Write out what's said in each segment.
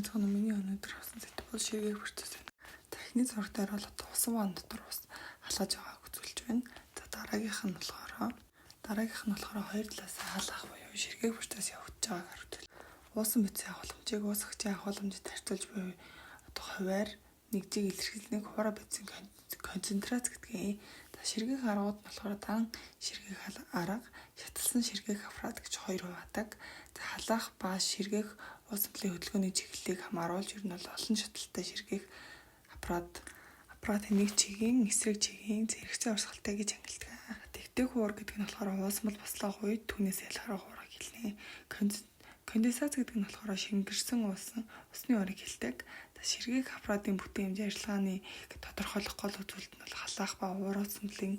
Сайн миний өнөөдөр авсан сэдэв бол ширгээх процесс байна. За, эхний зураг дээр бол одоо усан ванн дотор ус халааж байгааг үзүүлж байна. За, дараагийнх нь болохоор хоёр талаас халаах буюу ширгээх процесс явагдаж байгааг харуулж. Уусан бодисын агууламжийг уусгагчийн агууламжид харьцуулж буй одоо хувиар нэгжийг илэрхийлдэг хуурай бодисын концентрац гэдгийг. За, ширгээх аргууд нь болохоор дан ширгээх арга, шаталсан ширгээх аппарат гэж хоёр хуваадаг. За, халаах ба ширгээх уусамлын хөдөлгөөний чиглэлийг хамааруулж ер нь бол олон шатлалтай ширгээх аппаратын нэг чигийн, эсрэг чигийн зэрэгцээ урсгалтай гэж ангилдаг. Тэгтээ хуур гэдэг нь болохоор уусмал бослох үед түүнээс ялгарах хуурыг хэлнэ. Конденсац гэдэг нь болохоор шингэрсэн уусан усны уурыг хэлдэг. За, ширгээх аппаратын бүтээмж ажиллагааны тодорхойлох гол үзүүлэлт нь бол халаах ба уур уусмалын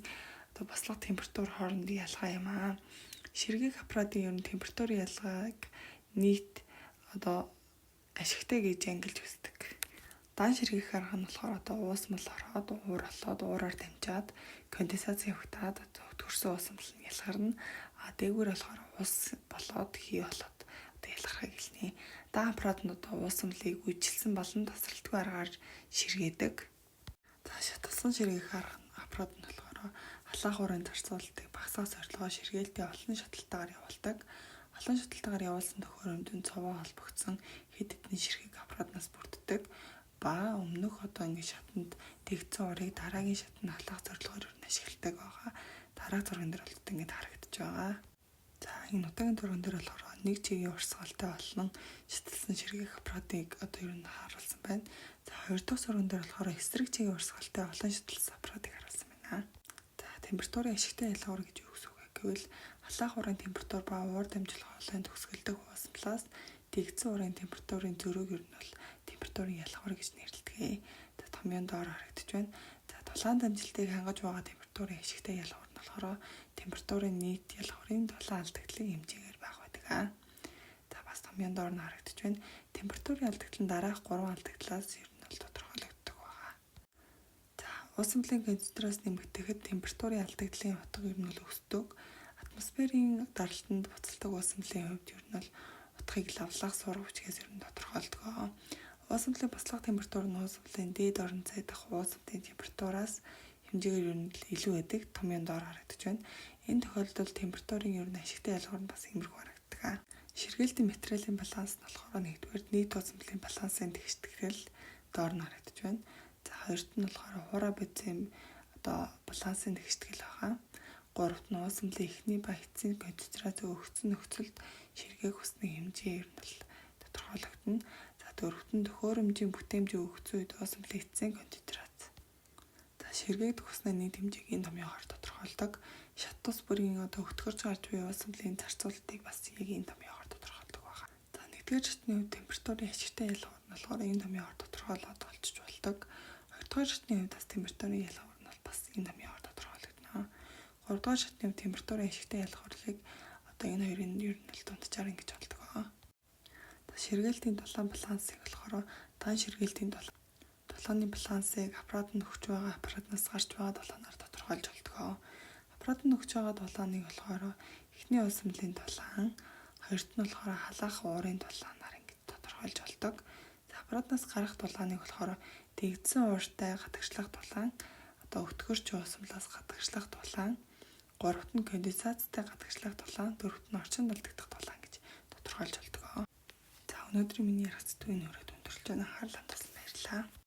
одоо бослого температур хоорондын ялгаа юм аа. Ширгээх аппаратын ер нь температурын ялгааг нийт одоо ашигтай гэж ангилж үздэг. Дан ширгээх арга нь болохоор одоо уусмал ороод, уур болоод, уураар дамжаад конденсац явагдаад өтгөрсөн уусмал нь ялгарна. А дээгүүр болохоор ус болоод, хий болоод одоо ялгархыг хэлнэ. Дан аппарат нь одоо уусмалыг үжилсэн болон тасралтгүй аргаар ширгээдэг. За, шаталсан ширгээх арга аппарат нь болохоор халаах уурын зарцуулалтыг багасгах зорилгоор ширгээлтээ олон шатлалтаагаар явуулдаг. Олон шатлалтаагаар явуулсан төхөөрөмжөнд цовоо холбогдсон хэд хэдэн ширхэг аппаратнаас бүрддэг ба өмнөх одоо ингэ шатанд дэгдсэн уурыг дараагийн шатанд халаах зорилгоор ер нь ашигладаг байгаа. Дараах зурган дээр бол ингэж харагдаж байгаа. За, энэ удаагийн зурган дээр болохоор нэг чигийн урсгалтай болон шаталсан ширгээх аппаратыг одоо ер нь харуулсан байна. За, хоёр дахь зурган дээр болохоор эсрэг чигийн урсгалтай олон шаталсан аппаратыг харуулсан байна. За, температурын ашигтай ялгуур гэж юу гэсэн үг вэ гэвэл халаах уурын температур ба уур дамжуулах хоолойн төгсгөл дэх уусмалаас дэгдсэн уурын температурын зөрүүг ер нь бол температурын ялгуур гэж нэрлэдэг. За, томьёон доор харагдаж байна. За, дулаан дамжилтыг хангаж байгаа температурын ашигтай ялгуур нь болохоор температурын нийт ялгуурын дулаан алдагдлын хэмжээгээр бага байдаг. За, бас томьёон доор нь харагдаж байна. Температурын алдагдал нь дараах 3 алдагдлаас ер нь бол тодорхойлогддог байгаа. За, уусамлын концентрац нэмэгдэхэд температурын алдагдлын утга ер нь бол өсдөг. Атмосферийн даралтанд буцалдаг уусамлын хувьд ер нь бол утгыг лавлах сурах хүчгээс ер нь тодорхойлдог. Уусамлын бослого температур нь уусамлын дээд орон зай дахь уусамлын температураас хэмжээгээр ер нь илүү байдаг. Томьёон доор харагдаж байна. Энэ тохиолдолд температурын ер нь ашигтай ялгуур нь бас иймэрхүү харагддаг. Ширгээлтийн материалын баланс нь болохоор нэгдүгээр нийт уусамлын балансын тэгштгэл доор нь харагдаж байна. За, хоёрт нь болохоор хуурай бодисын одоо балансын тэгштгэл байгаа. Гуравт нь уусамлын эхний ба эцсийн концентрац өгөгдсөн нөхцөлд ширгээх усны хэмжээ ер нь бол тодорхойлогдоно. За, дөрөвт нь төхөөрөмжийн бүтээмжийн өгөгдсөн үед уусамлын эцсийн концентрац. За, ширгээгдэх усны нийт хэмжээг энэ томьёогоор тодорхойлдог. Шат тус бүрийн одоо өтгөрч гарч буй уусамлын зарцуулалтыг бас яг энэ томьёогоор тодорхойлдог байна. За, нэгдүгээр шатны хувьд температурын ашигтай ялгуур нь болохоор энэ томьёогоор тодорхойлоод олчиж болдог. Хоёрдугаар шатны хувьд бас температурын ялгуур нь бол бас энэ томьёогоор тодорхойлогдоно. Гуравдугаар шатны хувьд температурын ашигтай ялгуурлыг одоо энэ хоёрын ер нь бол дунджаар ингэж болдог. За, ширгээлтийн дулаан балансыг болохоор дан ширгээлтийн дулааны балансыг аппарат нь өгч байгаа, аппаратнаас гарч байгаа дулаанаар тодорхойлж болдог. Аппарат нь өгч байгаа дулааныг болохоор эхний уусамлын дулаан, хоёрт нь болохоор халаах уурын дулаанаар ингэж тодорхойлж болдог. За, аппаратнаас гарах дулааныг болохоор дэгдсэн ууртай гадагшлах дулаан, одоо өтгөрч уусамлаас гадагшлах дулаан, гуравт нь конденсацтай гадагшлах дулаан, дөрөвт нь орчинд алдагдах дулаан гэж тодорхойлж болдог. За, өнөөдрийн миний ярих сэдвийн өрөөд өндөрлөж байна. Анхаарал хандуулсан баярлалаа.